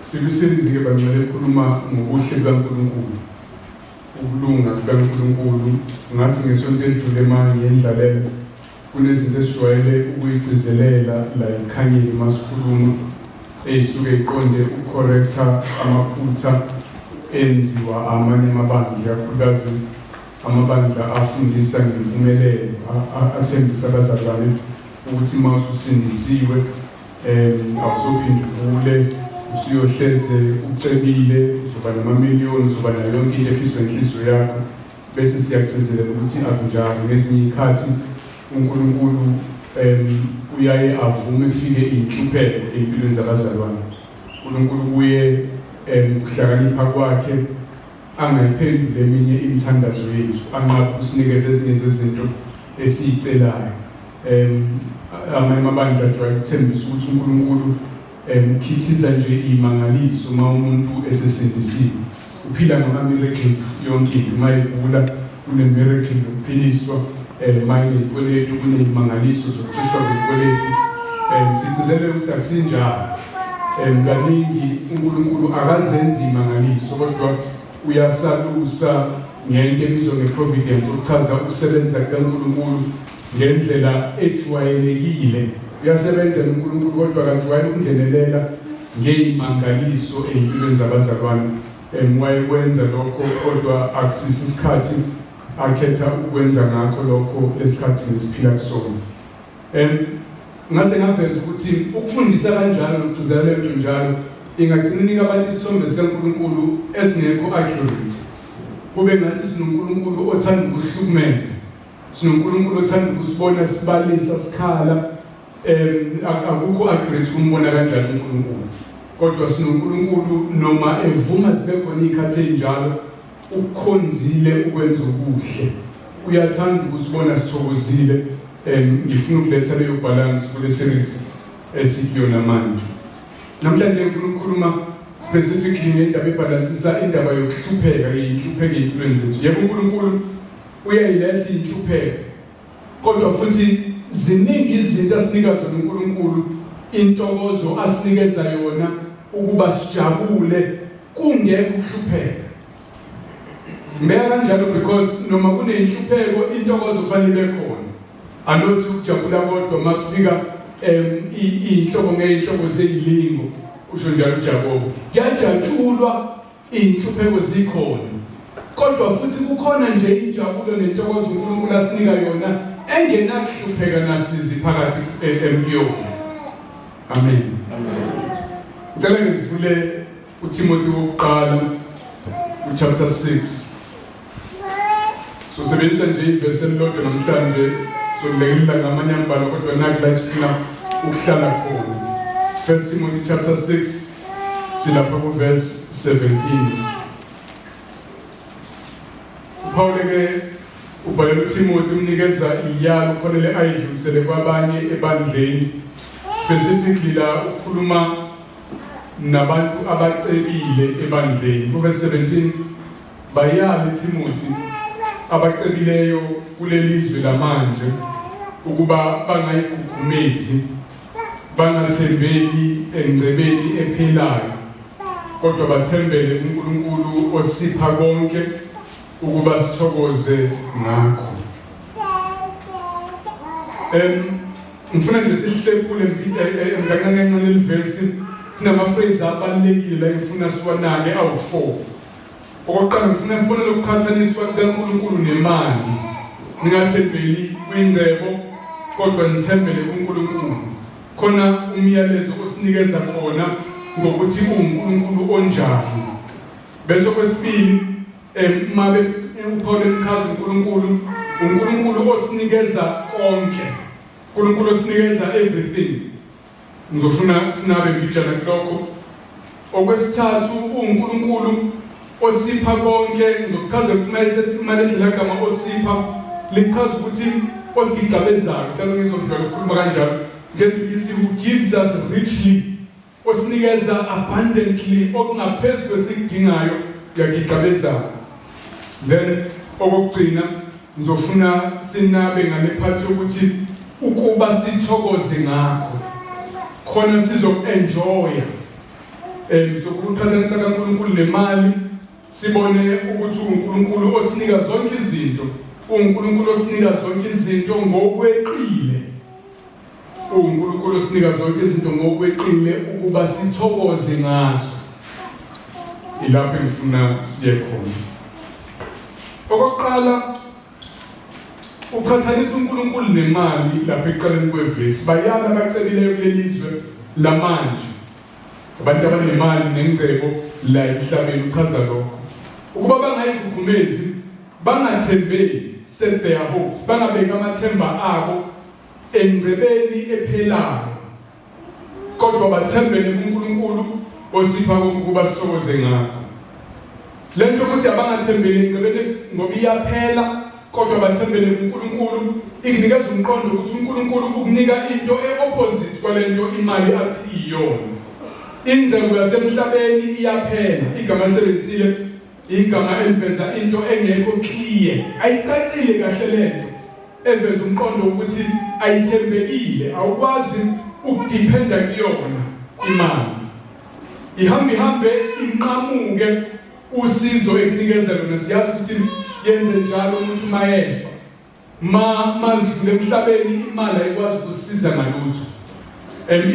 Siku-series ke bangcwele ekhuluma ngobuhle bukaNkulunkulu, ukulunga kukaNkulunkulu. Ngathi ngesonto edlule ma ngiyendlalela kunezinto esijwayele ukuyigcizelela la ekhanyeni uma sikhuluma ey'suke iqonde ukucorrecta amaphutha enziwa amanye amabandla, ikakhulukazi amabandla afundisa ngempumelelo, athembisa abazalwane ukuthi uma ususindisiwe awusophinde ugule, usuyohleze ucebile, uzoba namamiliyoni, uzoba nayo yonke into efiswa inhliziyo yakho. Bese siyagcizelela ukuthi akunjalo. Ngezinye iy'khathi uNkulunkulu uyaye avume kufike iy'nhlupheko ey'mpilweni zabazalwane. uNkulunkulu kuye ukuhlakanipha kwakhe angayiphenduli eminye imithandazo yethu, anqabe ukusinikeza ezinye zezinto esiyicelayo. Amanye amabandla ajwayele ukuthembisa ukuthi uNkulunkulu ukhithiza nje iy'mangaliso uma umuntu esesindisiwe. Uphila ngama-miracles yonke into. Uma egula kune-miracle yokuphiliswa, uma eney'kweletu kuney'mangaliso zokucishwa kwey'kweletu. Sigcizelele ukuthi akusinjalo. Kaningi uNkulunkulu akazenzi iy'mangaliso, kodwa uyasalusa ngento ebizwa nge-providence, okuchaza ukusebenza kukaNkulunkulu ngendlela ejwayelekile. Uyasebenza uNkulunkulu, kodwa akajwayele ukungenelela ngey'mangaliso ey'mpilweni zabazalwane. Wayekwenza lokho, kodwa akusisi isikhathi akhetha ukwenza ngakho lokho esikhathini esiphila kusona. Ngase ngaveza ukuthi ukufundisa kanjalo nokugcizelela lento njalo ingagcina inika abantu isithombe sikaNkulunkulu esingekho accurate. Kube ngathi sinoNkulunkulu othanda ukusihlukumeza, sinoNkulunkulu othanda ukusibona sibalisa sikhala. Akukho accurate kumbona kanjalo uNkulunkulu, kodwa sinoNkulunkulu noma evuma zibe khona izikhathi ezinjalo, ukukhonzile ukwenza okuhle, uyathanda ukusibona sithokozile. Ngifuna ukuletha leyo balance kule series esikuyona manje. Namhlanje ngifuna ukukhuluma specifically ngendaba ebhalansisa indaba yokuhlupheka, inhlupheko ey'mpilweni zethu. Yebo, uNkulunkulu uyayiletha inhlupheko, kodwa futhi ziningi izinto asinika zona uNkulunkulu, intokozo asinikeza yona ukuba sijabule kungekho ukuhlupheka. Ngibeka kanjalo because noma kunenhlupheko intokozo kufanele ibe khona. Anothi ukujabula kodwa makufika iy'nhlobo ngey'nhlobo zey'lingo, usho njalo uJakobe. Kuyajatshulwa iy'nhlupheko zikhona, kodwa futhi kukhona nje injabulo nentokozo uNkulunkulu asinika yona engenakuhlupheka nasizi phakathi kuyona. Amen. Ngicela ngivule uTimothy wokuqala uchapter 6. So sebenzisa nje ivesi elilodwa namhlanje, sokulekelela ngamanye ambalwa, kodwa nakhu la sifuna ukuhlala khona. First Timothy chapter 6 silapha kuverse 17. uPaul ke ubhalela uTimothy, umnikeza iyalo kufanele ayidlulisele kwabanye ebandleni. Specifically la ukhuluma nabantu abacebile ebandleni. Kuverse 17, bayale Timothy abacebileyo kulelizwe lamanje ukuba bangayikhukhumezi, bangathembeli engcebeni ephelayo, kodwa bathembele kuNkulunkulu osipha konke ukuba sithokoze ngakho. Ngifuna nje sihlephule kancane kancane leli kunama-phrase abalulekile la engifuna siwanake awu-4. Okokuqala ngifuna sibone lokuqhathaniswa kukaNkulunkulu nemali. Ningathembeli kwingcebo, kodwa nithembele kuNkulunkulu. Khona umyalezo osinikeza khona ngokuthi uwuNkulunkulu onjani. Bese kwesibili, uma uPaul emchaza uNkulunkulu, uNkulunkulu osinikeza konke. uNkulunkulu osinikeza everything. Ngizofuna sinabe mbijana kulokho. Okwesithathu, uNkulunkulu osipha konke. Ngizokuchaza ukuthi uma esethi uma ledlela gama osipha lichaza ukuthi osigixabezayo, mhlawumbe ngizomjwayela ukukhuluma kanjalo ngesiNgisi, who gives us richly, osinikeza abundantly okungaphezu kwesikudingayo, uyagixabezana. Then okokugcina ngizofuna sinabe ngale phathi yokuthi ukuba sithokoze ngakho. Khona sizoku-enjoya. Sokuqhathanisa kaNkulunkulu nemali, sibone ukuthi uNkulunkulu osinika zonke izinto, uNkulunkulu osinika zonke izinto ngokweqile. UNkulunkulu osinika zonke izinto ngokweqile ukuba sithokoze ngazo. Ilapho engifuna siye khona. Okokuqala uqhathanisa uNkulunkulu nemali lapha ekuqaleni kwevesi. Bayala abacebileyo kuleli zwe lamanje. Abantu abanemali nengcebo la emhlabeni uchaza lokho. Ukuba bangayikhukhumezi, bangathembeli, set their hopes, bangabeki amathemba abo engcebeni ephelayo kodwa bathembele kuNkulunkulu osipha konke ukuba sithokoze ngakho. Le nto ukuthi abangathembeli engcebeni ngoba iyaphela kodwa bathembele kuNkulunkulu ikunikeza umqondo ukuthi uNkulunkulu ukunika into e-opposite kwale nto imali athi iyona. Ingcebo yasemhlabeni iyaphela, igama lisebenzisile igama eliveza into engekho clear, ayicacile kahle lento. Eveza umqondo wokuthi ayithembekile, awukwazi ukudiphenda kuyona imali. Ihamba ihambe inqamuke usizo ekunikeza lona. Siyazi ukuthi yenze njalo umuntu mayefa. Ma mazidlule emhlabeni imali ayikwazi ukusiza ngalutho.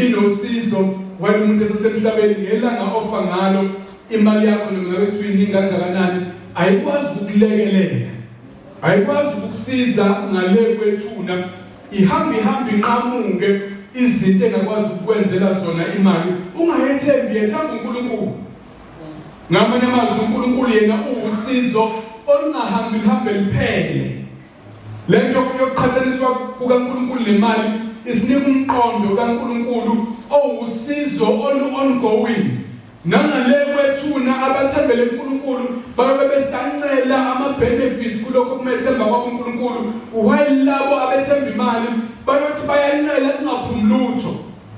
Inosizo while umuntu esesemhlabeni ngelanga ofa ngalo imali yakho noma ngabe kuthiwa iningi kangakanani ayikwazi ukukulekelela. Ayikwazi ukukusiza ngale kwethuna, ihamba ihamba inqamuke izinto engakwazi ukukwenzela zona imali. Ungayethembi, yethemba uNkulunkulu. Ngamanye amazwi uNkulunkulu yena uwusizo olungahambi luhambe luphele. Le nto yokuqhathaniswa kukaNkulunkulu nemali isinika umqondo kaNkulunkulu owusizo olu-ongoing. Nangale kwethuna abathembele kuNkulunkulu bayobe besancela ama-benefits kulokho kumethemba kwabo uNkulunkulu, while labo abethemba imali bayothi bayancela kungaphumi lutho,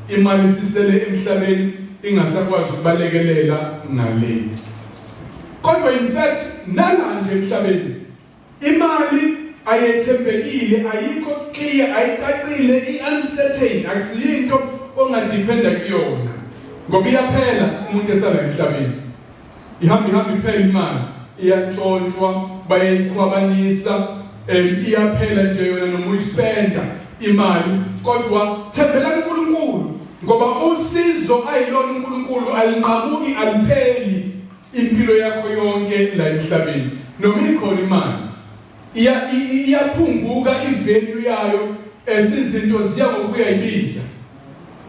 imali isisele emhlabeni ingasakwazi ukubalekelela ngale. Kodwa in fact nala nje emhlabeni Imali ayethembekile, ayikho clear, ayicacile, i-uncertain, akusiyinto ongadependa kuyona ngoba iyaphela umuntu esala emhlabeni. Ihamba ihamba iphela imali, iyantshontshwa, bayayikhwabanisa, iyaphela nje yona noma uyispenda imali, kodwa thembela kuNkulunkulu ngoba usizo ayilona uNkulunkulu alinqamuki alipheli. Impilo yakho yonke la emhlabeni noma ikhona imali iya iyaphunguka ivalue yayo esizinto ziya ngokuya ibiza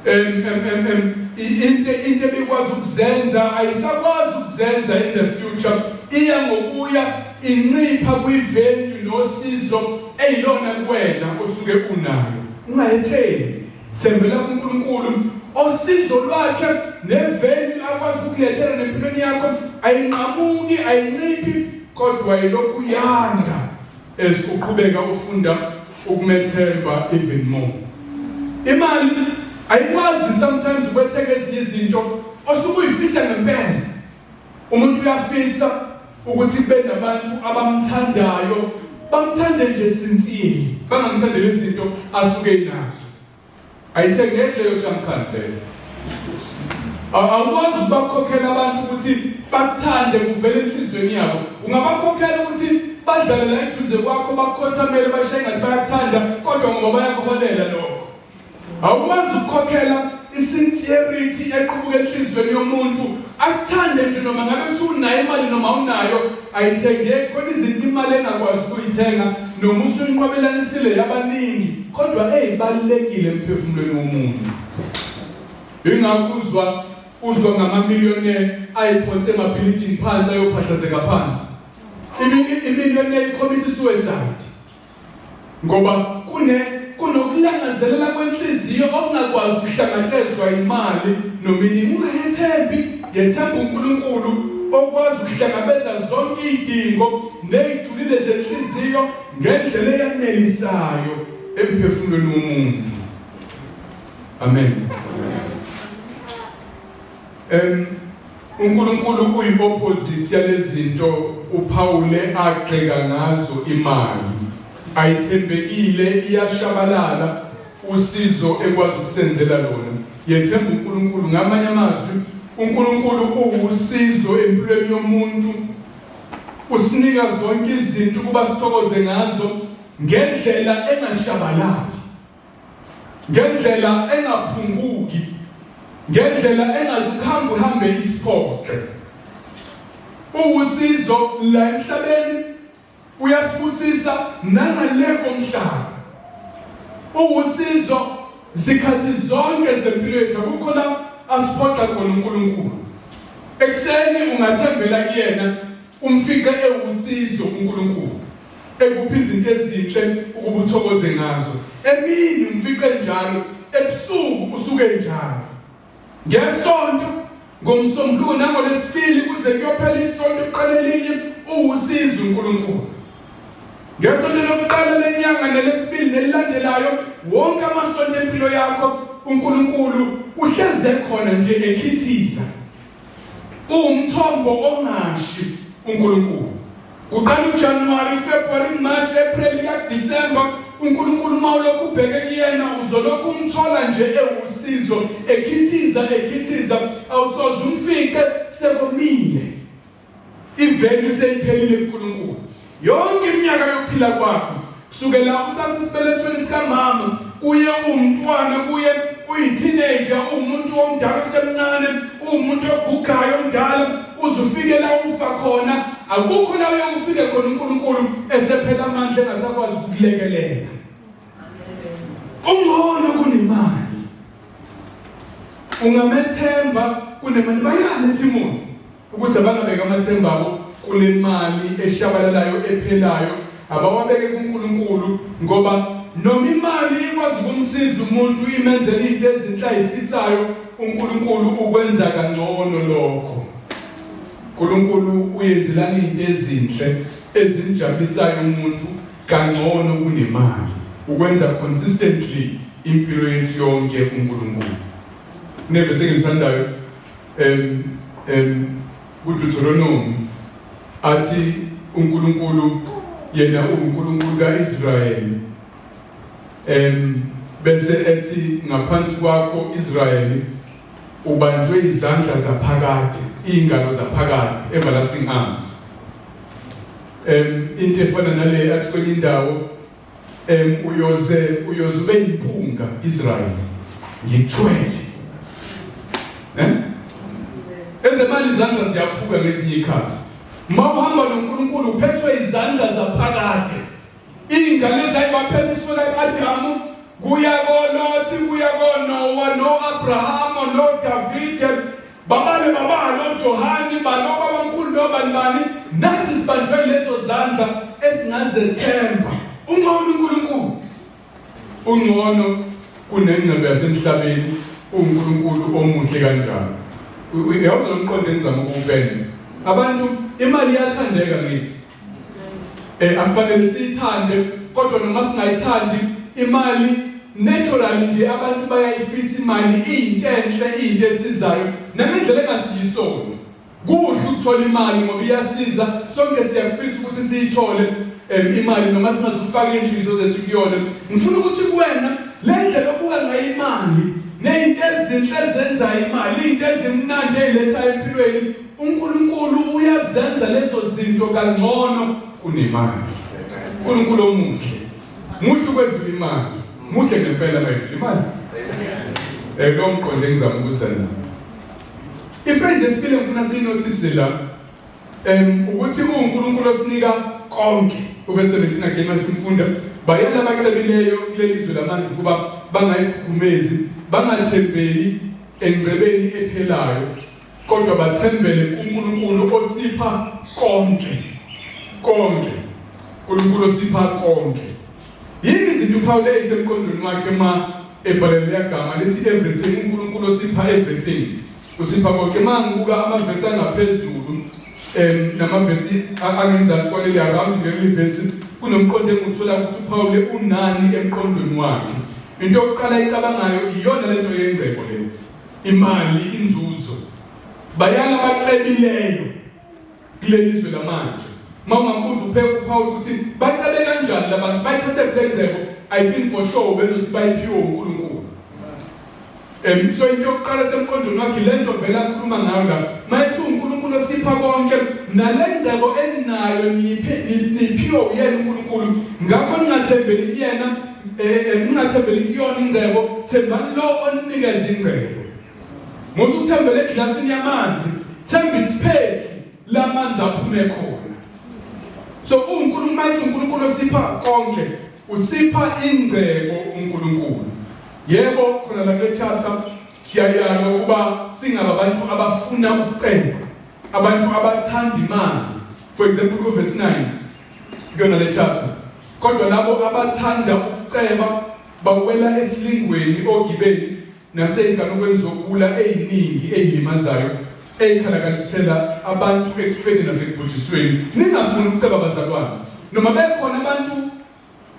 em em em into ebikwazi ukuzenza ayisakwazi ukuzenza in the future iya ngokuya incipha kwivalue nosizo eyilona kuwena osuke unayo ungayethembi. Thembela kuNkulunkulu osizo lwakhe nevalue akwazi ukukulethela nempilweni yakho ayinqamuki ayinciphi kodwa ilokhu yanda as uqhubeka ufunda ukumethemba even more. Imali ayikwazi sometimes ukwethenga ezinye izinto osuke uyifisa ngempela. Umuntu uyafisa ukuthi kube nabantu abamthandayo, bamthande nje sincere, bangamthandeli izinto asuke enazo. Ayithengeki leyo shamkhani leyo. Awukwazi ukubakhokhela abantu ukuthi bakuthande kuvele enhliziyweni yabo. Ungabakhokhela ukuthi badlale la eduze kwakho bakukhothamele bashaye ngathi bayakuthanda kodwa ngoba bayakuholela lokho. Awukwazi ukukhokhela isincerity equbuka enhliziyweni yomuntu akuthande nje noma ngabe kuthiwa unayo imali noma unayo ayithengeki khona izinto imali engakwazi ukuyithenga noma usuyinqwabelanisile yabaningi kodwa eyibalulekile emphefumulweni womuntu. Ingakho uzwa uzwa ngamamillionaire ayiphonse emabhilidini phansi ayophahlazeka phansi. Imillionaire icommit suicide. Ngoba kune kunokulangazelela kwenhliziyo okungakwazi ukuhlangatshezwa imali noma iningi. Ungayethembi, yethemba uNkulunkulu okwazi ukuhlangabeza zonke izidingo nezijulile zenhliziyo ngendlela eyanelisayo emphefumulweni womuntu. Amen. UNkulunkulu uyi-opposite yalezinto uPawule agxeka ngazo imali. Ayithembekile, iyashabalala. usizo ekwazi ukusenzela lona. Yethemba uNkulunkulu. Ngamanye amazwi, uNkulunkulu uwusizo empilweni yomuntu. Usinika zonke izinto ukuba sithokoze ngazo ngendlela engashabalali, ngendlela engaphunguki, ngendlela engazukuhamba uhambe isiphoxe. Uwusizo la emhlabeni, uyasibusisa nangale komhlaba. Uwusizo zikhathi zonke zempilo yethu, akukho la asiphoxa khona uNkulunkulu. Ekuseni ungathembela kuyena, umfice ewusizo uNkulunkulu, ekuphi izinto ezinhle ukuba uthokoze ngazo. Emini umfice njalo, ebusuku usuke njalo. NgeSonto, ngoMsombuluko nangoLwesibili kuze kuyophela isonto kuqala elinye, uwusizo uNkulunkulu. Ngesonto lokuqala lenyanga nelesibili nelilandelayo, wonke amasonto empilo yakho uNkulunkulu uhleze khona nje ekhithiza. Uwumthombo ongashi uNkulunkulu. Kuqala uJanuary, February, March, April kuya December, uNkulunkulu uma ulokhu ubheke kuyena uzolokhu umthola nje ewusizo, ekhithiza ekhithiza, awusoze umfice sekomile. Ivelu seyiphelile kuNkulunkulu. Yonke iminyaka yokuphila kwakho kusukela usasesibelethweni sikamama kuye uwumntwana, kuye uyi-teenager, uwumuntu omdala usemncane, uwumuntu ogugayo omdala, uze ufike la ufa khona, akukho la uyokufike khona uNkulunkulu esephela amandla engasakwazi ukukulekelela. Ungcono kunemali, ungamethemba kunemali. Bayale Timothy ukuthi abangabeki amathemba abo kule mali eshabalalayo ephelayo, abawabeke kuNkulunkulu, ngoba noma imali ikwazi ukumsiza umuntu imenzele izinto ezinhle ayifisayo, uNkulunkulu ukwenza kangcono lokho. uNkulunkulu uyenzelana izinto ezinhle ezimjabulisayo umuntu kangcono kunemali, ukwenza consistently impilo yethu yonke uNkulunkulu. Kunevesi engilithandayo kuDeuteronomy, athi uNkulunkulu yena uNkulunkulu kaIsrayeli, bese ethi ngaphansi kwakho Israyeli ubanjwe izandla zaphakade, ingalo zaphakade, everlasting arms. Into efana nale athi kwenye indawo, uyoze ube yimpunga Israel, ngikuthwele. Ezemali izandla ziyaphuka ngezinye ikhathi. Uma uhamba noNkulunkulu uphethwe izandla zaphakade. Iy'ngane zayibaphethe kusukela ku-Adamu kuya koLothi, kuya koNowa, no-Abrahama, noDavide, babale babale oJohani, banobabamkhulu nobani bani, nathi sibanjwe lezo zandla esingazethemba. Ungcono uNkulunkulu, ungcono kunengcebo yasemhlabeni. UNkulunkulu omuhle kanjalo. Uyawuzwa umqondo engizama ukuwupenda. Abantu, imali iyathandeka ngithi. Akufanele siyithande, kodwa noma singayithandi imali, naturally nje abantu bayayifisa imali, iyinto enhle, iyinto esizayo nangendlela engasiyisona. Kuhle ukuthola imali ngoba iyasiza, sonke siyakufisa ukuthi siyithole imali noma singathi ukufaka iy'nhliziyo zethu kuyona. Ngifuna ukuthi kuwena le ndlela obuka ngayo imali ney'nto ezinhle ezenza imali, iy'nto ezimnandi ey'letha empilweni, uNkulunkulu uyazenza lezo zinto kangcono kunemali. uNkulunkulu omuhle, muhle ukwedlula imali, muhle ngempela mayedlula imali. Lo mqondo engizama ukuza nawo. Iphrase yesibili engifuna siyinothise la, ukuthi uNkulunkulu osinika konke. Uverse 17 again masimfunda, bayala abacebileyo kuleli zwe lamanje ukuba bangayikhukhumezi, bangathembeli engcebeni ephelayo, kodwa bathembele kuNkulunkulu osipha konke. Konke. uNkulunkulu osipha konke. Yini izinto uPaul eyisemqondweni wakhe ma ebhalela liyagama lithi everything? uNkulunkulu osipha everything, usipha konke. Ma ngibuka amavesi angaphezulu namavesi angenzansi kwaleli around nje leli vesi, kunomqondo engiwuthola ukuthi uPaul unani emqondweni wakhe. Into yokuqala ayicabangayo iyona lento yengcebo le, imali, inzuzo. Bayala abacebileyo kuleli zwe lamanje. Uma ungambuza upheka uPaul ukuthi bacebe kanjani labantu, bayithathe le ngcebo, I think for sure bezothi bayiphiwe uNkulunkulu. So into yokuqala semqondweni wakhe lento vele akhuluma ngayo la. Mayethi uNkulunkulu osipha konke nale ngcebo eninayo niyiphe niphiwe uyena uNkulunkulu. Ngakho ningathembeli kuyena ningathembeli kuyona ingcebo, thembani lo oninikeza ingcebo. Musa ukuthembela eglasini yamanzi, themba isiphethu lamanzi aphume khona. So uNkulunkulu mayethi uNkulunkulu osipha konke, usipha ingcebo uNkulunkulu. Yebo, khona la kule chapter siyayalwa ukuba singaba abantu abafuna ukuceba, abantu abathanda imali. For example, ku verse 9 kuyona le chapter. Kodwa labo abathanda ukuceba bawela esilingweni ogibeni nasey'nkanukweni zokubula ey'ningi ey'limazayo ey'khalakalisela abantu ekufeni nasekubhujisweni. Ningafuni ukuceba bazalwane. Noma bekhona abantu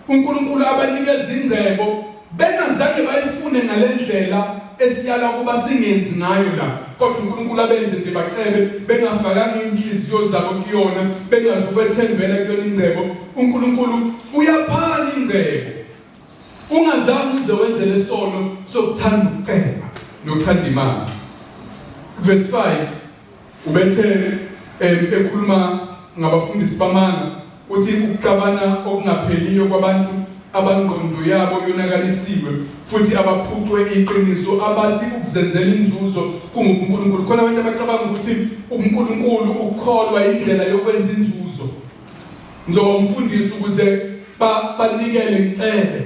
uNkulunkulu abanikeza ingcebo bengazange bayifune ngalendlela esiyala ukuba singenzi ngayo la, kodwa uNkulunkulu abenze nje bacebe bengafakanga inhliziyo zabo kuyona, bengazukwethembela kuyona ingcebo. uNkulunkulu uyaphana ingcebo ungazange uze wenze lesono sokuthanda ukuceba nokuthanda imali. Verse 5 ubethe ekhuluma ngabafundisi bamanga, uthi ukuxabana okungapheliyo kwabantu abangqondo yabo yonakalisiwe futhi abaphucwe iqiniso, abathi ukuzenzela inzuzo kungubuNkulunkulu. Khona abantu abacabanga ukuthi ubuNkulunkulu ukukholwa indlela yokwenza inzuzo. Ngizoba umfundisi ukuze banikele ngicebe.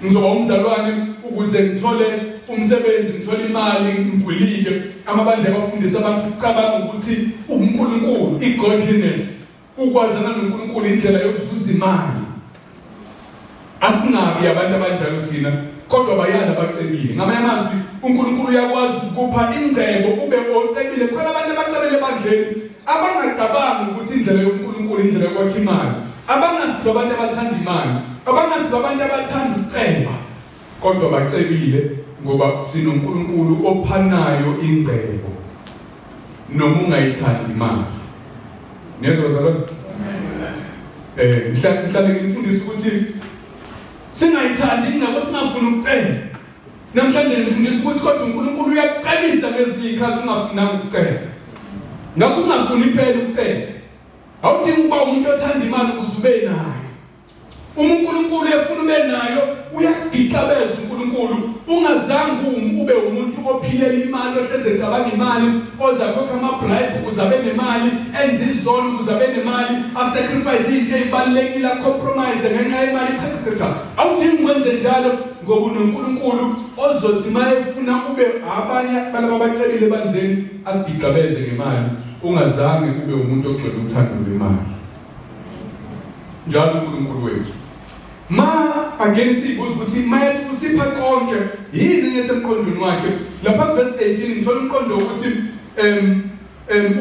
Ngizoba umzalwane ukuze ngithole umsebenzi, ngithole imali, ngigwilike. Amabandla abafundisa abantu ukucabanga ukuthi ubuNkulunkulu, i-godliness, ukwazana noNkulunkulu indlela yokuzuza imali. Asingabi abantu abanjalo thina, kodwa bayala abacebile. Ngamanye amazwi, uNkulunkulu uyakwazi ukupha ingcebo ube ocebile. Khona abantu abacebile ebandleni abangacabangi ukuthi indlela yobuNkulunkulu indlela yokwakha imali, abangasibo abantu abathanda imali, abangasibo abantu abathanda ukuceba, kodwa bacebile ngoba sinoNkulunkulu ophanayo ingcebo noma ungayithandi imali. Niyezwa bazalwane? Ngihlale ngifundisa ukuthi singayithandi ingcebo, singafuni ukuceba. Namhlanje ngifundisa ukuthi kodwa uNkulunkulu uyakucebisa ngezinye izikhathi ungafunanga ukuceba. Ngakho ungafuni impela ukuceba. Awudingi ukuba umuntu othanda imali ukuze ube nayo. Uma uNkulunkulu efuna ube nayo, uyakugixabeza uNkulunkulu. Ungazange ube umuntu ophilela imali, ohleze ecabanga imali, ozakhokha ama-bribe ukuze abe nemali, enze izono ukuze abe nemali, asacrifice izinto ezibalulekile, acompromise ngenxa yemali. Cha cha cha, awudingi ukwenze njalo ngoba unoNkulunkulu ozothi uma efuna ube abanye balaba abacebile ebandleni akugixabeze ngemali, ungazange ube umuntu ogcwele uthando lwemali. Njalo uNkulunkulu wethu. Ma again sibuza ukuthi mayethi usipha konke yini esemqondweni wakhe. Lapha verse 18 ngithola umqondo ukuthi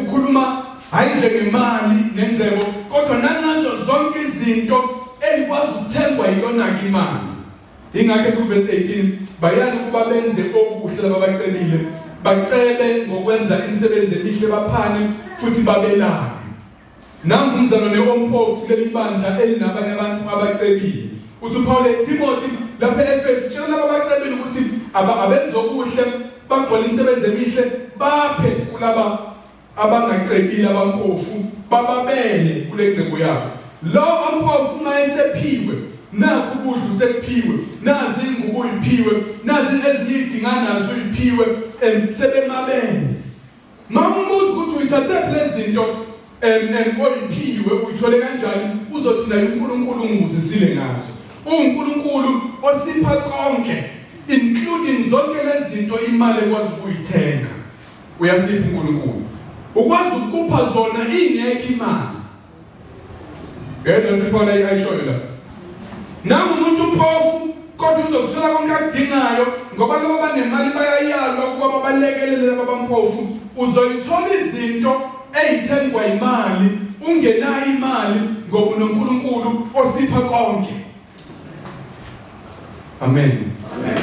ukhuluma hayi nje ngemali nengcebo, kodwa nangazo zonke izinto ezikwazi ukuthengwa iyona ke imali. Ingakho ethi kuverse 18 bayani ukuba benze okuhle laba abacebile, bacebe ngokwenza imisebenzi emihle, baphane futhi babelane. Nangu umzalwane ompofu kuleli bandla elinabanye abantu abacebile. Uthi uPaul eTimothy lapha e-Efesu, tshela laba abacebile ukuthi abenze okuhle, bagcwale imisebenzi emihle, baphe kulaba abangacebile abampofu, bababele kule ngcebo yabo. Lo ompofu uma esephiwe, nakhu ukudla usekuphiwe, nazi ingubo uyiphiwe, nazi ezinye izidinga nazo uyiphiwe, sebemabele. Mawumbuza ukuthi uyithathephi lezinto oyiphiwe, uyithole kanjani, uzothi naye uNkulunkulu ungibusisile ngazo. UNkulunkulu osipha konke including zonke lezinto imali ekwazi ukuyithenga. Uyasipha uNkulunkulu. Ukwazi ukupha zona ingekho imali. Yezwa into iPaul ayishoyo la. Nangu umuntu umpofu kodwa uzokuthola konke akudingayo ngoba laba abanemali bayayalwa ukuba babalekelele laba abampofu. Uzoyithola izinto eyithengwa imali ungenayo imali ngoba unoNkulunkulu osipha konke. Amen. Amen.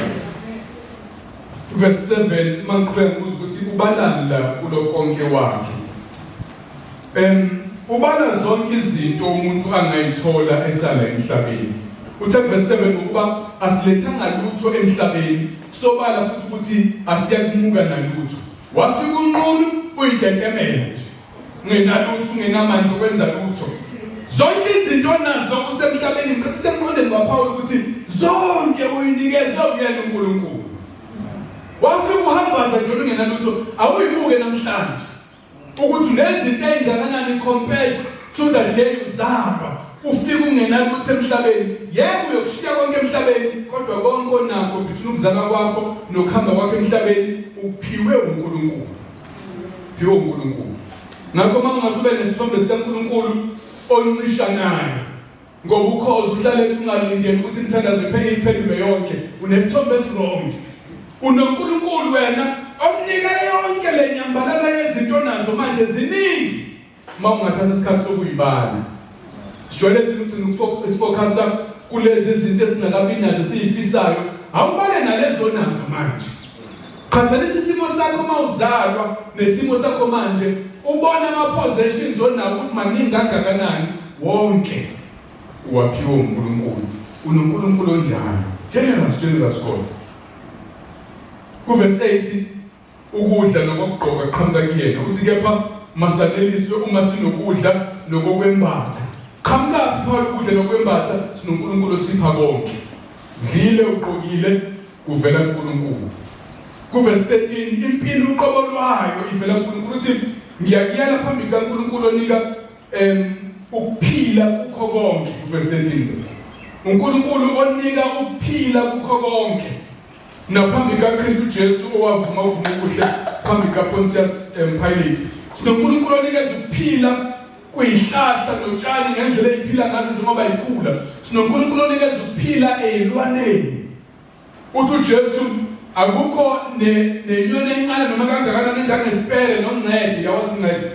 Verse 7 mangiqhubeka ngibuza ukuthi ubalani la kulo konke wakhe. Ubala zonke izinto umuntu angayithola esala emhlabeni. Uthe verse 7 ngokuba asilethanga lutho emhlabeni, sobala futhi ukuthi asiyakumuka nalutho. Wafika unqunu uyitetemela nje. Ungenalutho, ungenamandla okwenza lutho. Zonke izinto onazo usemhlabeni, ngicela semqondweni kwaPaul ukuthi zonke uyinikezwe uyena uNkulunkulu. Wafika uhambaza nje ungenalutho, awuyibuke namhlanje ukuthi unezinto ezingakanani compared to the day uzalwa. Ufika ungenalutho emhlabeni, yebo uyokushiya konke emhlabeni, kodwa konke onakho between ukuzalwa kwakho nokuhamba kwakho emhlabeni uphiwe uNkulunkulu. Phiwe uNkulunkulu. Ngakho uma ungase ube nesithombe sikaNkulunkulu oncisha naye ngoba ukhozi uhlale ethi ungalindeli ukuthi imithandazo iphele iphendulwe yonke, unesithombe esiwrong. UnoNkulunkulu wena okunika yonke le nyambalala yezinto onazo manje ziningi. Uma ungathatha isikhathi sokuyibala. Sijwayele thina ukugcina isifokhasa kulezi zinto esingakabi nazo esiyifisayo. Awubale nalezo nazo manje. Qhathanisa isimo sakho uma uzalwa nesimo sakho manje, ubone ama-possessions onawo ukuthi maningi kangakanani wonke uwaphiwe uNkulunkulu. UnoNkulunkulu onjalo. Generous, generous God. Kuvesi 8 ukudla nokokugqoka kuqhamuka kuyena. Uthi kepha masaneliswe uma sinokudla nokokwembatha. Qhamukaphi Paul ukudla nokwembatha? SinoNkulunkulu osipha konke. Dlile ugqokile kuvela kuNkulunkulu. Kuvesi 13 impilo uqobo lwayo ivela kuNkulunkulu. Uthi ngiyakuyala phambi kukaNkulunkulu onika ukuphila kukho konke. Kuvesi 13 uNkulunkulu onika ukuphila kukho konke naphambi kaKristu Jesu owavuma ukuvuma okuhle phambi kaPontius Pilate. SinoNkulunkulu onikeza ukuphila kuyihlahla notshani ngendlela eyiphila ngazo njengoba ikhula. SinoNkulunkulu onikeza ukuphila eyilwaneni. Uthi uJesu akukho nenyoni encane noma kangakanani engangesipele noncede, yawazi uncede.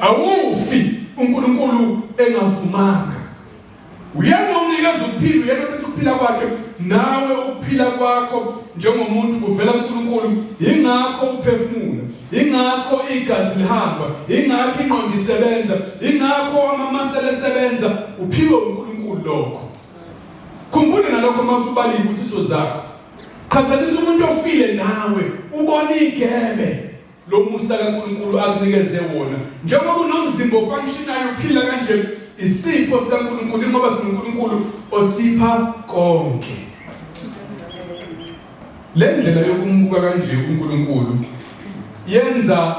Awufi uNkulunkulu engavumanga. Uyena onikeza ukuphila, uyena othatha ukuphila kwakhe, nawe ukuphila kwakho njengomuntu kuvela kuNkulunkulu. Yingakho uphefumula, yingakho igazi lihamba, yingakho ingqondo isebenza, yingakho amamasela esebenza, uphiwe uNkulunkulu lokho. Khumbula nalokho uma usubala izibusiso zakho. Qhathanisa umuntu ofile nawe, ubone igebe lomusa kaNkulunkulu akunikeze wona. Njengoba unomzimba ofunctionayo uphila kanje, isipho sikaNkulunkulu ingoba sinoNkulunkulu osipha konke. Le ndlela yokumbuka kanje uNkulunkulu yenza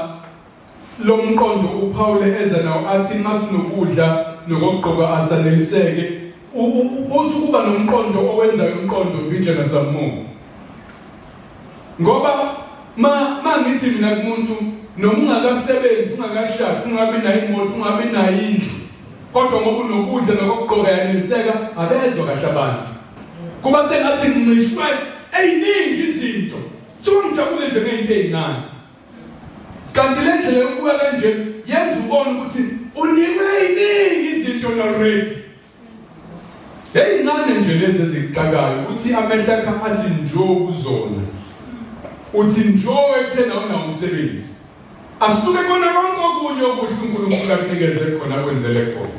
lo mqondo uPaul eza nawo athi masinokudla nokugqoka asaneliseke. Uthi ukuba nomqondo owenzayo umqondo mbijana samumo. Ngoba ma mangithi mina kumuntu noma ungakasebenzi ungakashadi ungabi nayo imoto ungabi nayo indlu kodwa ngoba unokudla nokugqoka yaneliseka abezwa kahle abantu. Kuba sengathi ngincishwe eyiningi izinto. Kuthiwa ngijabule nje ngento ezincane. Kanti le ndlela yokubuka kanje yenza ubone ukuthi unikwe iningi izinto already. Eyincane nje lezi ezikuxakayo ukuthi amehlo akho athi njo kuzona. Uthi njo ekutheni awunawo umsebenzi. Asuke kona konke okunye okuhle uNkulunkulu akunikeze khona akwenzele khona.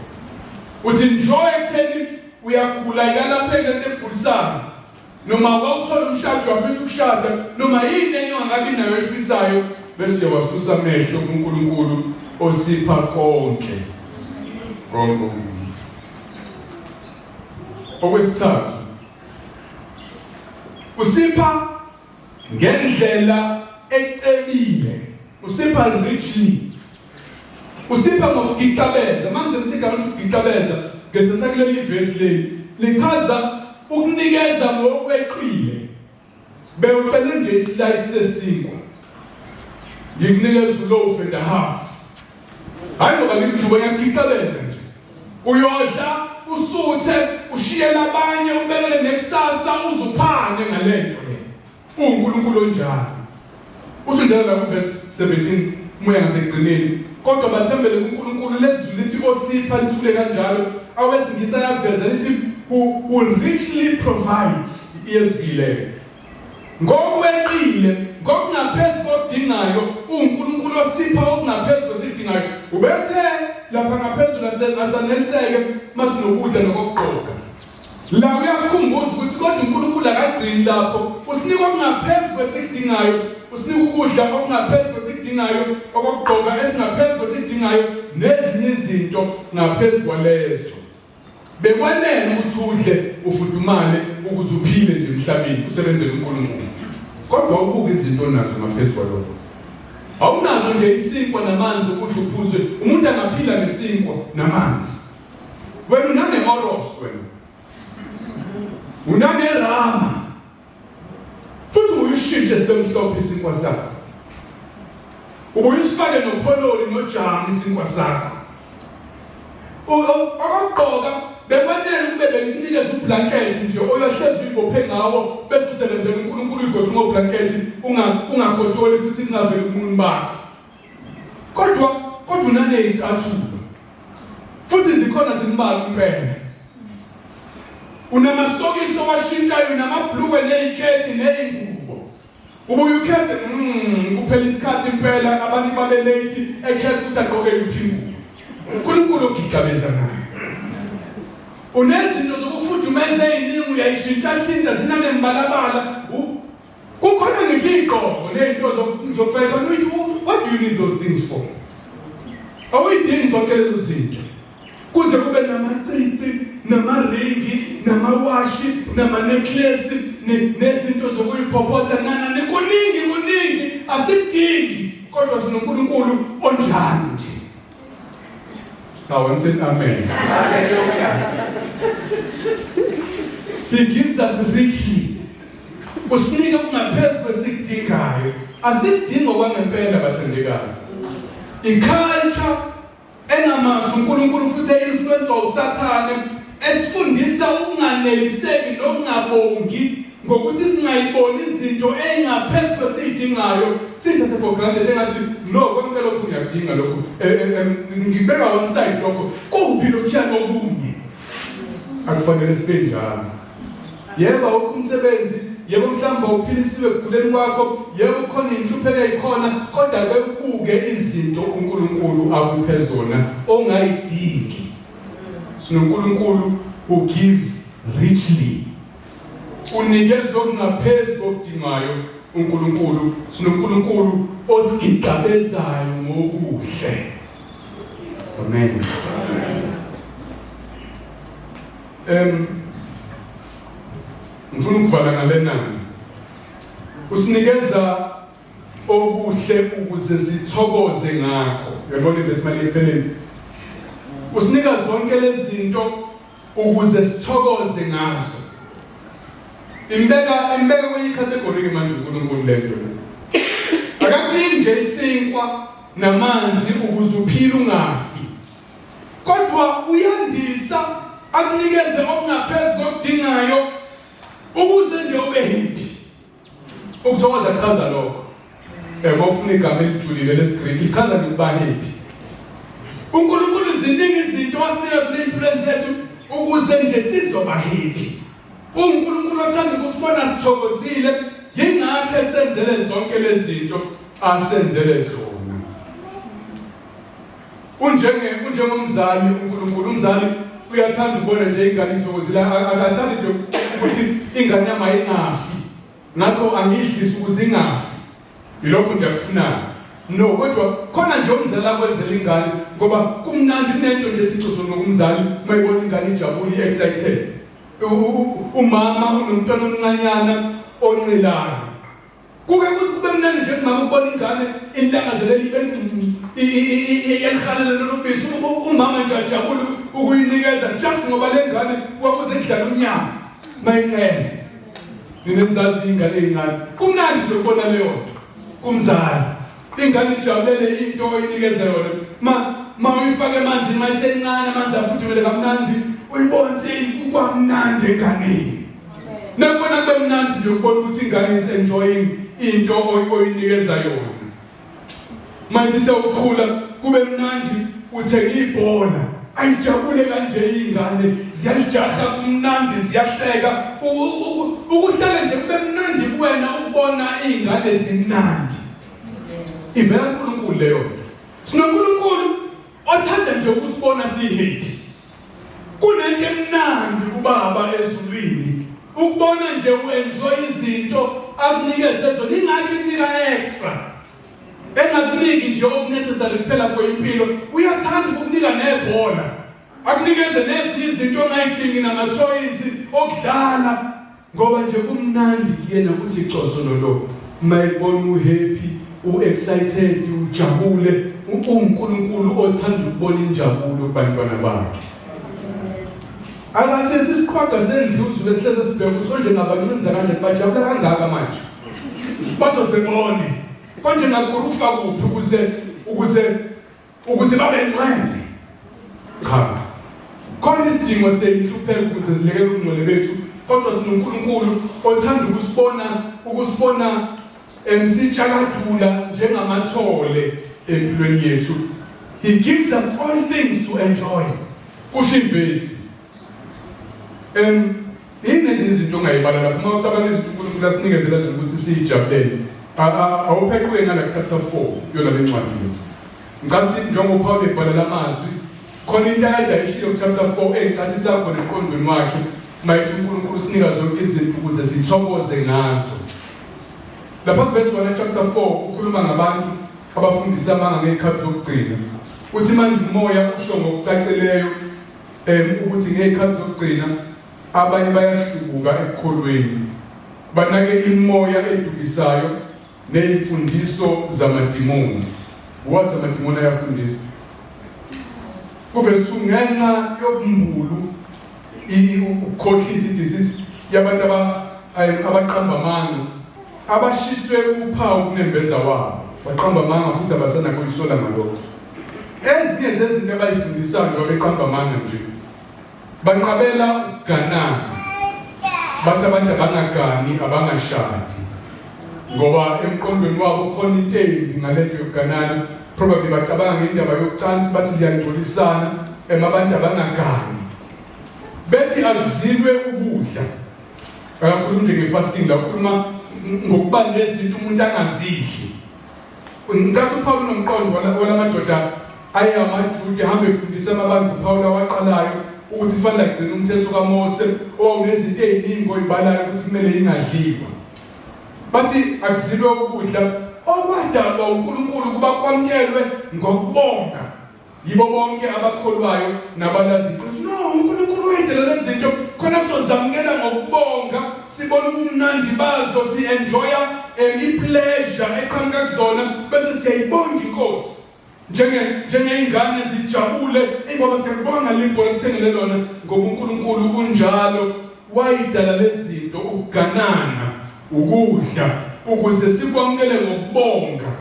Uthi njo ekutheni uyagula ikalapheke lento ekugulisayo. Noma wawuthola umshado uyafisa ukushada noma yini enye ongabi nayo oyifisayo bese uyawasusa amehlo kuNkulunkulu osipha konke. Konke. Okwesithathu usipha ngendlela ecebile, usipha richly, usipha ngokugixabeza. Manje igama lithi ukugixabeza ngithatha kuleli vesi leli lichaza ukunikeza ngokweqile. Bewucele nje isilayisi sesinkwa, ngikunikeza uloaf and a half. Hayi ngoba ngikujuba, ngiyakugixabeza nje. Uyodla usuthe ushiyele abanye ubekele nekusasa uzuphane ngalento le. UNkulunkulu onjalo. Usho njalo la kuverse 17 umoya ngasekugcineni. Kodwa bathembele kuNkulunkulu lezulu lithi osipha lithule kanjalo. Awesingisi ayaveza lithi who richly provides. ESV leyo. Ngokweqile, ngokungaphezu kokudingayo, uNkulunkulu osipha okungaphezu kwesidingayo. Ubethe lapha ngaphezulu asaneliseke masinokudla nokugqoka. La uyasikhumbuza ukuthi kodwa uNkulunkulu akagcini lapho, usinika okungaphezu kwesikudingayo, usinika ukudla okungaphezu kwesikudingayo, okokugqoka esingaphezu kwesikudingayo, nezinye izinto ngaphezu kwalezo. Bekwanele ukuthi udle ufudumale ukuze uphile nje emhlabeni usebenzele uNkulunkulu. Kodwa ubuke izinto onazo ngaphezu kwalokho. Awunazo nje isinkwa namanzi ukudla uphuze, umuntu angaphila ngesinkwa namanzi. Wena unane-oros wena. Unanerama. Futhi uyishintshe sibe mhlophe isinkwa sakho. Ubuye usifake nophololi nojamu isinkwa sakho. Okokugqoka bekwanele ukube bengikunikeza ublanket nje oyohlezi uyibophe ngawo bese usebenzela uNkulunkulu uyigoqe ngoblanket ungagotoli futhi kungaveli ubunqunu bakho. Kodwa unaneyicathulo. Futhi zikhona zimbalwa impela. Unamasokisi owashintshayo namabhlukwe neziketi nezingubo. Ubuye ukhethe kuphela isikhathi impela abantu babe late ekhetha ukuthi agqoke yiphi ingubo. uNkulunkulu ogigabeza naye. Unezinto zokufudumeza eziningi uyayishintshashintsha zinanembalabala. Kukhona ngisho iy'gqoko ney'nto zokufaka uyithi what do you need those things for? Awuyidingi zonke lezo zinto. Kuze kube namacici, namaringi, namawashi, namanecklace, nezinto zokuyiphophotha nana kuningi kuningi asidingi kodwa sinoNkulunkulu onjani nje. Now I'm saying amen. Hallelujah. He gives us richly. Usinika okungaphezu kwesikudingayo. Asidingi okwangempela bathandekayo. I-culture engamazi uNkulunkulu futhi e-influence uSathane esifundisa ukunganeliseki nokungabongi ngokuthi singayiboni izinto ey'ngaphezu kwesiyidingayo siyithathe for granted engathi no konke lokhu ngiyakudinga lokhu eh, eh, ngibeka one side lokho kuphi lokhuya kokunye akufanele sibe njalo. Yebo awukho umsebenzi, yebo mhlawumbe awuphilisiwe ekuguleni kwakho, yebo kukhona inhlupheko eyikhona, kodwa ke ubuke izinto uNkulunkulu akuphe zona ongayidingi. SinoNkulunkulu who gives richly. Unikeza okungaphezu kokudingayo uNkulunkulu. SinoNkulunkulu osigigabezayo ngokuhle. Amen. Ngifuna ukuvala ngalena. Usinikeza okuhle ukuze sithokoze ngakho. Uyabona ivesi mali iphelele. Usinika zonke lezi zinto ukuze sithokoze ngazo. Imbeka kwenye category ke manje uNkulunkulu lento. Akakuniki nje isinkwa namanzi ukuze uphile ungafi. Kodwa uyandisa akunikeze okungaphezu kokudingayo ukuze nje ube happy. Ukuthokoza kuchaza lokho. Uma ufuna igama elijulile lesiGreki lichaza nje ukuba happy. uNkulunkulu ziningi izinto wasinika zona ey'mpilweni zethu ukuze nje sizoba happy. UNkulunkulu othanda ukusibona sithokozile, yingakho esenzele zonke lezi zinto asenzele zona. Unjenge unjengomzali uNkulunkulu, umzali uyathanda ukubona nje ingane ithokozile, akathandi nje ukuthi ingane yami ayingafi. Ngakho angiyidlisi ukuze ingafi. Yilokho nje akufunayo. No, kodwa khona nje umzali akwenzela ingane ngoba kumnandi kunento nje ethi coso nokumzali uma ibona ingane ijabule i-excited. Umama unomntwana omncanyana oncilayo. Kuke kube mnandi nje kumama ukubona ingane ilangazelela ibe iyalihalela lolu bisi umama nje ajabule ukuyinikeza just ngoba le ngane wakuze kudlala unyama mayincele. Nina nizazi ingane ezincane. Kumnandi nje ukubona leyo nto kumzali. Ingane ijabulele into oyinikeza yona. Ma uyifake emanzini mayisencane amanzi afudumele kamnandi uyibone kukwamnandi enganeni. Nakubona kube mnandi nje ukubona ukuthi ingane is enjoying into oyinikeza yona. Mayisithe ukukhula kube mnandi uthenga ibhola ayijabule kanje ingane ziyalijaha kumnandi ziyahleka ukuhlala nje kube mnandi kuwena ukubona izingane zimnandi ivela kuNkulunkulu leyo sinoNkulunkulu othanda nje ukusibona sihappy. Kunento emnandi kubaba ezulwini ukubona nje u-enjoy izinto akunikeze zona, ingakho ikunika extra, engakuniki nje okunecessary kuphela for impilo. Uyathanda ukukunika nebhola, akunikeze nezinye izinto ongayidingi namathoyizi okudlala, ngoba nje kumnandi kuyena ukuthi icosololo uma ekubona uhappy, u-excited, ujabule. UNkulunkulu othanda ukubona injabulo kubantwana bakhe. Akasesi isiqhwaga sendluzu lesihleze sibheka ukuthi konje ngabancinza kanjani, bajabula kangaka manje, bazoze bone konje ngakurufa kuphi ukuze babe ngcwele. Cha, khona isidingo seyinhlupheko ukuze silekele ubungcwele bethu, kodwa sinoNkulunkulu othanda ukusibona emsitshakadula njengamathole empilweni yethu. He gives us all things to enjoy, kusho ivesi. Yini ezinye izinto ongayibala lapho uma ucabanga izinto uNkulunkulu asinikezela zona ukuthi siyijabulele? Awupheqwe ngala ku-chapter 4 yona le ncwadi le. Ngicathi njengoba uPawulu ebhala lamazwi, khona into akade ayishilo ku-chapter 4 eyicacisa khona emqondweni wakhe mayethi uNkulunkulu usinika zonke izinto ukuze sithokoze ngazo. Lapha kuvesi 1 chapter 4 ukhuluma ngabantu abafundisa amanga ngey'khathi zokugcina. Uthi manje umoya usho ngokucacileyo ukuthi ngey'khathi zokugcina abanye bayahlubuka ekukholweni, banake imimoya edukisayo ney'mfundiso zamadimoni. Wazi amadimoni ayafundisa. Kuvesi 2 ngenxa yobumbulu, ukukhohlisa, idisithi yabantu abaqamba amanga, abashiswe uphawu kunembeza wabo, baqamba amanga futhi abasenakuyisola ngalokho. Ezinye zezinto abayifundisayo njengoba beqamba amanga nje, banqabela ukuganana, bathi abantu abangagani, abangashadi, ngoba emqondweni wabo khona into embi ngalento yokuganana. Probably bacabanga ngendaba yokucansi, bathi liyangcolisana, abantu abangagani. Bethi akuzilwe ukudla. Akakhulumi nje nge-fasting la, ukhuluma ngokuba nezinto umuntu angazidli. Ngicatha uPaul unomqondo walamadoda aye amaJuda ehamba efundisa amabandla uPaul awaqalayo ukuthi kufanele agcine umthetho kaMose owawunezinto ey'ningi oyibalayo ukuthi kumele ingadliwa. Bathi akuzilwe ukudla okwadalwa uNkulunkulu ukuba kwamukelwe ngokubonga yibo bonke abakholwayo nabalazi iqiniso. No, uNkulunkulu wayidala lezi zinto khona sizozamukela ngokubonga, sibone ubumnandi bazo, si-enjoya i-pleasure eqhamuka kuzona, bese siyayibonga iNkosi. Njengey'ngane zijabule ingoba siyakubonga le bhola sithengele lona, ngoba uNkulunkulu unjalo, wayidala lezi zinto, ukuganana, ukudla, ukuze sikwamukele ngokubonga.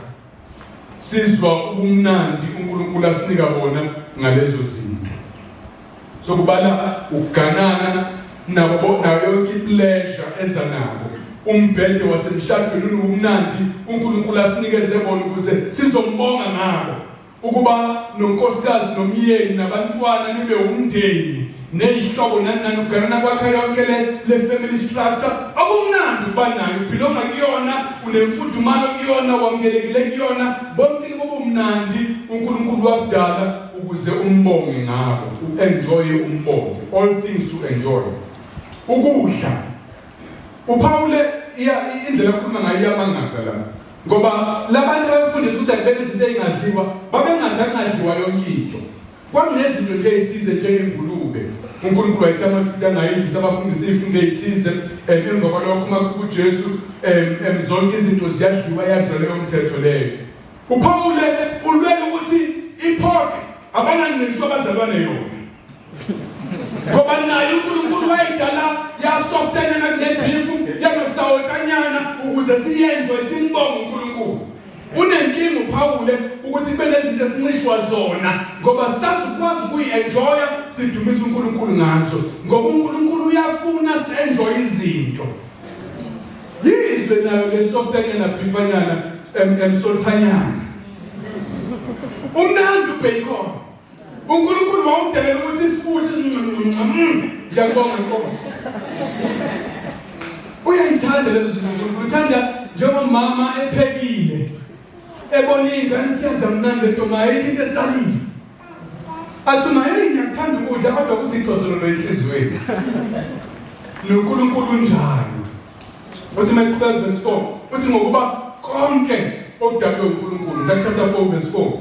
Sizwa ubumnandi uNkulunkulu asinika bona ngalezo zinto. Sokubala ukuganana nabo nayo yonke i-pleasure eza nabo. Umbhede wasemshadweni unobumnandi uNkulunkulu asinikeze bona ukuze sizombonga ngabo. Ukuba nonkosikazi nomyeni nabantwana nibe umndeni ney'hlobo nani nani, ukuganana kwakha yonke le family structure okumnandi ukuba nayo, ubhilonga kuyona, unemfudumalo kuyona, wamukelekile kuyona, bonke lobo bumnandi uNkulunkulu wakudala ukuze umbonge ngabo, u-enjoye umbonge, all things to enjoy. Ukudla, uPawule indlela akhuluma ngayo iyamangaza la, ngoba labantu abafundisa ukuthi akubele izinto ey'ngadliwa babengathi akungadliwa yonke into. Kwakunezinto nje ey'thize njengengulube uNkulunkulu wayethi amaJuda angayidlisa, abafundisi iy'fundo ey'thize. Emva kwalokho uma kufika uJesu, zonke izinto ziyadliwa, yadliwa leyo mthetho leyo. UPawule ulwela ukuthi ipork abangancishwa abazalwane yona, ngoba naye uNkulunkulu wayidala yasoftanyana kunebhifu, yanosawotanyana, ukuze siyenjoye simbonge uNkulunkulu. Unenkinga uPawule ukuthi kube nezinto esincishwa zona, ngoba sazukwazi ukuyi-enjoya sidumise uNkulunkulu ngazo, ngoba uNkulunkulu uyafuna si-enjoye izinto. Yizwe nayo le softanyana, bhifanyana, emsothanyana, umnandi ubacon. uNkulunkulu wawudelela ukuthi sikudle. Ngiyakubonga Nkosi. Uyayithanda lezo zinto uNkulunkulu, uthanda njengomama ephekile, ebona iy'ngane siyaza mnandi lento, ma ayikho into esalile, athi ma, hey, ngiyakuthanda. Ngiyakuthanda ukudla kodwa kuthi icosololo enhliziyweni. NoNkulunkulu unjalo. Uthi mayiqhubeka verse 4, uthi ngokuba konke okudalwe uNkulunkulu, Isaiah chapter 4 verse 4.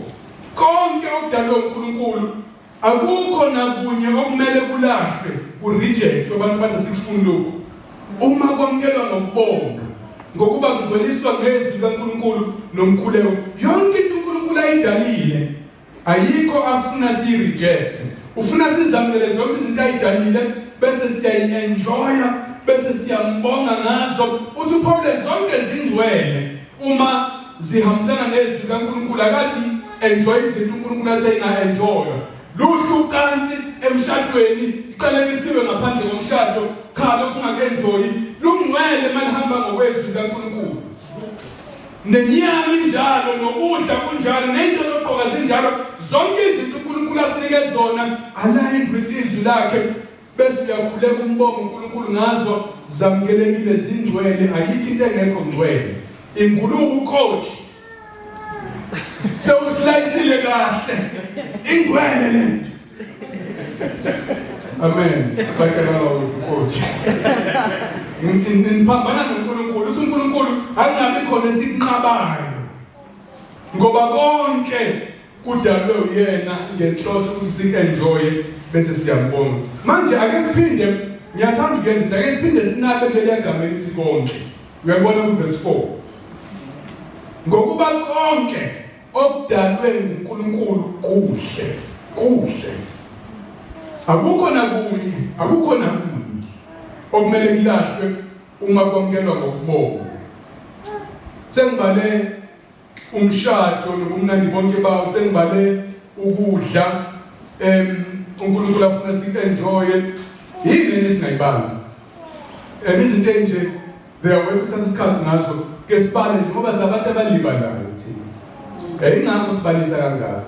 Konke okudalwe uNkulunkulu akukho nakunye okumele kulahlwe, kureject abantu bathi asikufuni lokhu. Uma kwamukelwa ngokubonga, ngokuba kungcweliswa ngezwi likaNkulunkulu nomkhuleko. Yonke into uNkulunkulu ayidalile ayikho afuna siyi-reject. Ufuna sizamukele zonke izinto ayidalile bese siyayi-enjoya bese siyambonga ngazo. Uthi uPawule zonke zingcwele uma zihambisana nezwi likaNkulunkulu. Akathi enjoy izinto uNkulunkulu athi ayinga-enjoywa. Luhle ucansi emshadweni, iqalekisiwe ngaphandle komshado. Cha, lokhu ungaku-enjoyi. Lungcwele malihamba ngokwezwi likaNkulunkulu. Nenyama injalo, nokudla kunjalo, ney'nto zokugqoka zinjalo. Zonke izinto uNkulunkulu asinike zona aligned with izwi lakhe, bese uyakhuleka umbonga uNkulunkulu ngazo, zamukelekile, zingcwele. Ayikho into engekho ngcwele. Ingulube ukhoji sewusilayisile kahle, ingcwele lento. Amen. Abantu abangawukhoji. Niphambana noNkulunkulu. Uthi uNkulunkulu angabi khona esikunqabayo. Ngoba konke kudalwe uyena ngenhloso ukuthi si-enjoye bese siyambonga. Manje ake siphinde, ngiyathanda ukuyenza into, ake siphinde sinabe kuleliya gama elithi konke. Uyabona ku-verse 4. Ngokuba konke okudalwe nguNkulunkulu kuhle, kuhle. Akukho nakunye, akukho nakunye okumele kulahlwe uma kwamukelwa ngokubonga. Sengibale umshado nobumnandi bonke bawo, sengibale ukudla uNkulunkulu afuna si-enjoye. Yini lena esingayibali? Izinto enje they are worth ukuthatha isikhathi ngazo, ke sibale nje ngoba sabantu abalibalayo thina. Ingakho sibalisa kangaka.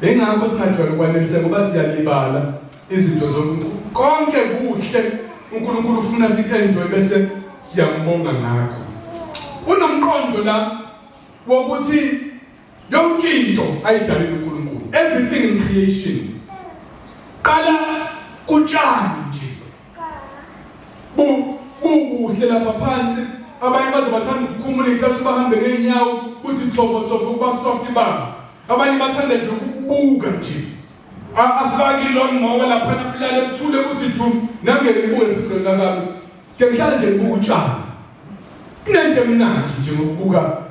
Ingakho singajwayele ukwaneliseka ngoba siyalibala izinto zonke. Konke kuhle uNkulunkulu ufuna si-enjoy bese siyambonga ngakho. Unomqondo la wokuthi yonke into ayidalile uNkulunkulu, everything in creation, qala kutshani nje bukuhle lapha phansi. Abanye baze bathanda ukukhumula iy'cathulo bahambe ngey'nyawo kuthi thofo thofo kuba soft babo. Abanye bathanda nje ukubuka nje, afake i-lawn mower laphana kulale kuthule kuthi du. Nangeke ngibuke ephuceni lakami, ke ngihlale nje ngibuka utshani. Kunento emnandi nje ngokubuka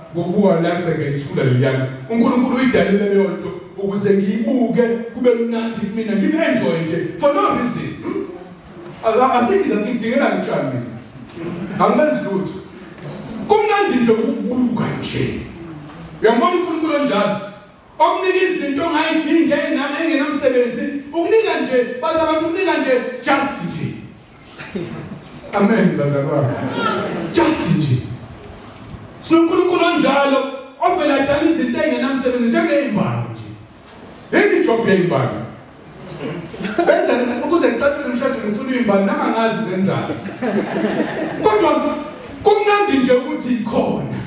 la gceke lithula leliyana. uNkulunkulu uyidalile leyo nto ukuze ngiyibuke kube mnandi kumina, ngibe-enjoy nje for no reason. Asikho asikudingela utshani, mina angibenzi lutho, kumnandi nje ukubuka nje. Uyambona uNkulunkulu onjalo okunika izinto ongayidingi engenamsebenzi, ukunika nje, bathi abantu ukunika nje just nje. Amen bazalwane, just nje. SinoNkulunkulu onjalo ovela adala izinto engenamsebenzi njengey'mbali nje. Yini ijob yey'mbali? Benza ukuze ngicatshule emshadweni, ngifuna iy'mbali nami angazi zenzani, kodwa kumnandi nje ukuthi ikhona,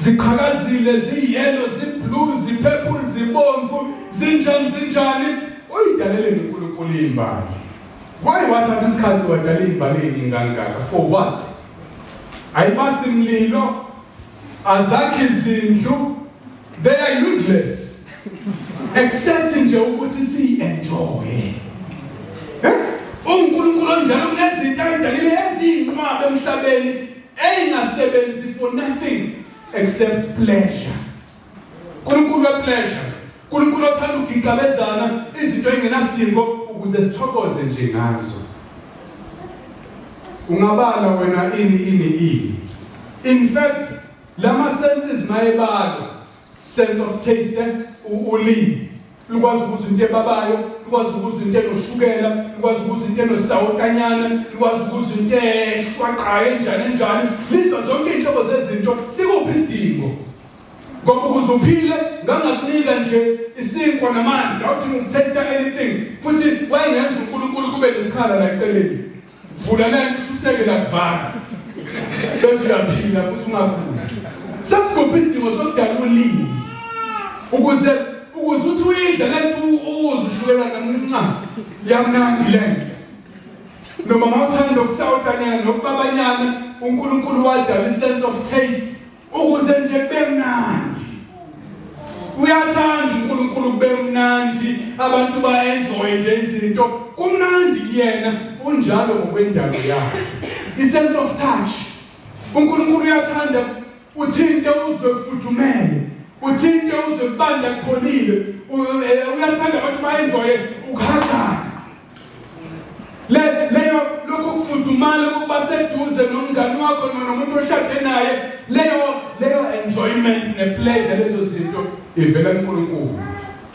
ziqhakazile, ziyellow, ziblue, zipurple, zibomvu, zinjani zinjani. Uyidaleleni uNkulunkulu iy'mbali? Why wathatha isikhathi wadala iy'mbali ey'ningi kangaka? For what? Ayibasi mlilo, azakhi izindlu, they are useless except nje ukuthi siyi-enjoye. UNkulunkulu onjalo kunezinto ayidalile eziyinqwaba emhlabeni eyingasebenzi for nothing except pleasure. uNkulunkulu we-pleasure, uNkulunkulu othanda ukugixabezana izinto ey'ngenasidingo ukuze sithokoze nje ngazo. Ungabala wena ini ini ini. In fact, lama senses mayebalwa, sense of taste, ulimi lukwazi ukuzwa into ebabayo, lukwazi ukuzwa into enoshukela, lukwazi ukuzwa into enosawotanyana, lukwazi ukuzwa into eshwaqayo enjani enjani, lizwa zonke iy'nhlobo zezinto. Sikuphi isidingo? Ngoba ukuze uphile ngangakunika nje isinkwa namanzi, awudingi ukuthesta anything. Futhi wayengenza uNkulunkulu kube nesikhala la eceleni, vula lento ushutheke la kuvala, bese uyaphila futhi ungaguli. Sasikuphi isidingo sokudala ulimi ukuze ukuze uthi uyidle lento uze ushukela namnca yamnandi lento. Noma mawuthanda ukusawutanyana nokubabanyana, uNkulunkulu wadala i-sense of taste ukuze nje kube mnandi. Uyathanda uNkulunkulu kube mnandi, abantu ba-enjoy nje izinto, kumnandi kuyena, unjalo ngokwendalo yakhe. I-sense of touch, uNkulunkulu uyathanda uthinte uzwe kufudumele, uthinte uzwe kubanda kupholile. Uyathanda abantu ba-enjoye ukuhagana. Le leyo lokho kufudumala kokuba seduze nomngani wakho noma nomuntu oshade naye, leyo enjoyment ne-pleasure, lezo zinto ivela kuNkulunkulu.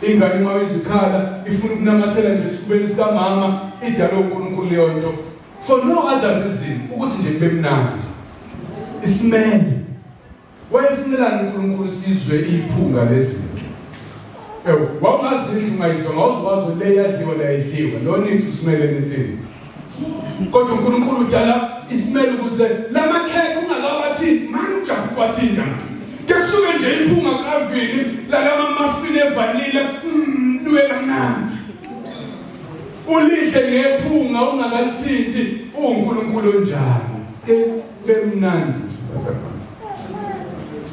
Ingane uma izikhala ifuna ukunamathela nje esifubeni sikamama, idalwe uNkulunkulu leyo nto for no other reason ukuthi nje kube mnandi. Isimele wayefunelani uNkulunkulu sizwe iphunga lezinto? Ewu, wawungazidla ungayizwa, ngawuzwazi le yadliwa le ayidliwa. No need to smell anything. Kodwa uNkulunkulu udala isimele ukuze lamakhekhe ungakawathinti, manje ujaha ukuwathinta. Kusuke nje iphunga kavini lalama muffin evanilla, luye kamnandi. Ulidle ngephunga ungakalithinti, uNkulunkulu onjani? Ke bemnandi nje bazalwane.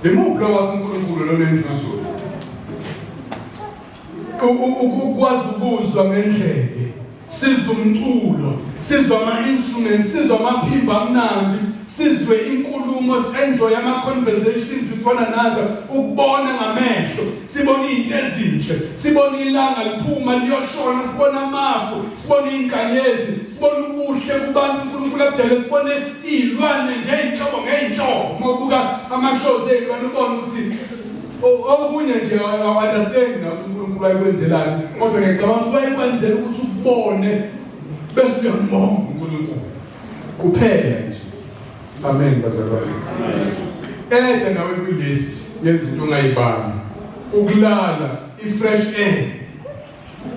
Imuphi lo wakho uNkulunkulu lonendluzula? Ukwazi ukuzwa ngendlebe, sizwe umculo, sizwe ama-instruments, sizwe amaphimbo amnandi, sizwe inkulumo, enjoy ama-conversations with one another, ukubona ngamehlo, sibone izinto ezinhle, sibone ilanga liphuma liyoshona, sibone amafu, sibone izinkanyezi, sibone ubuhle kubantu uNkulunkulu abudale, sibone izilwane ngey'nhlobo ngey'nhlobo. Uma ubuka ama-shows ey'lwane ubone ukuthi okunye nje awu-understand na ukuthi uNkulunkulu wayekwenzelani, kodwa ngiyacabanga ukuthi wayekwenzela ukuthi ukubone bese uyambonga uNkulunkulu kuphela nje. Amen bazalwane. Ede nawe kwi-list yezinto ongayibali, ukulala, i-fresh air,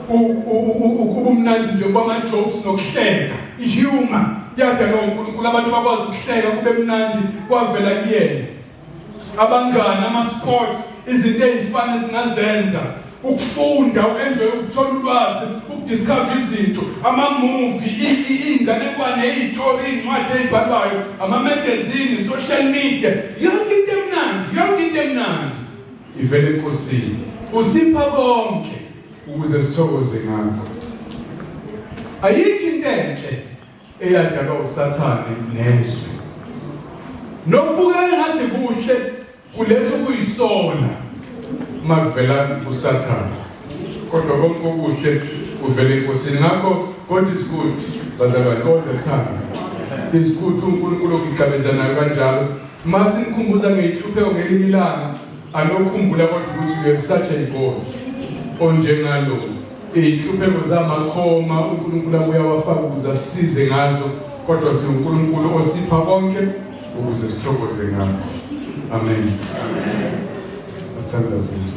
ukuba umnandi nje kwama-jokes nokuhleka, i-humor yadalwa uNkulunkulu, abantu bakwazi ukuhleka kube mnandi, kwavela kuyena. Abangani, ama-sports, izinto ey'fana esingazenza, ukufunda, u-enjoy ukuthola ulwazi, ukudiscover izinto, ama-movie, iy'nganekwane, iy'tori, iy'ncwadi ey'bhalwayo, ama-magazine, social media, yonke into emnandi, yonke into emnandi ivela eNkosini. Usipha konke ukuze sithokoze ngakho. Ayikho into enhle eyadalwa uSathane nezwe. Nokubukeka ngathi kuhle kuletha ukuyisola uma kuvela kuSathane, kodwa konke okuhle kuvela eNkosini. Ngakho God is good bazalwane, all the time is good. uNkulunkulu ogixabezanayo kanjalo. Masinikhumbuza ngey'hlupheko ngelinye ilanga, anokhumbula kodwa ukuthi we have such a God onjengalo. Iy'hlupheko zamakhoma uNkulunkulu abuye awafaka ukuze asisize ngazo, kodwa siwuNkulunkulu osipha konke ukuze sithokoze ngakho. Amen. Asithandazeni.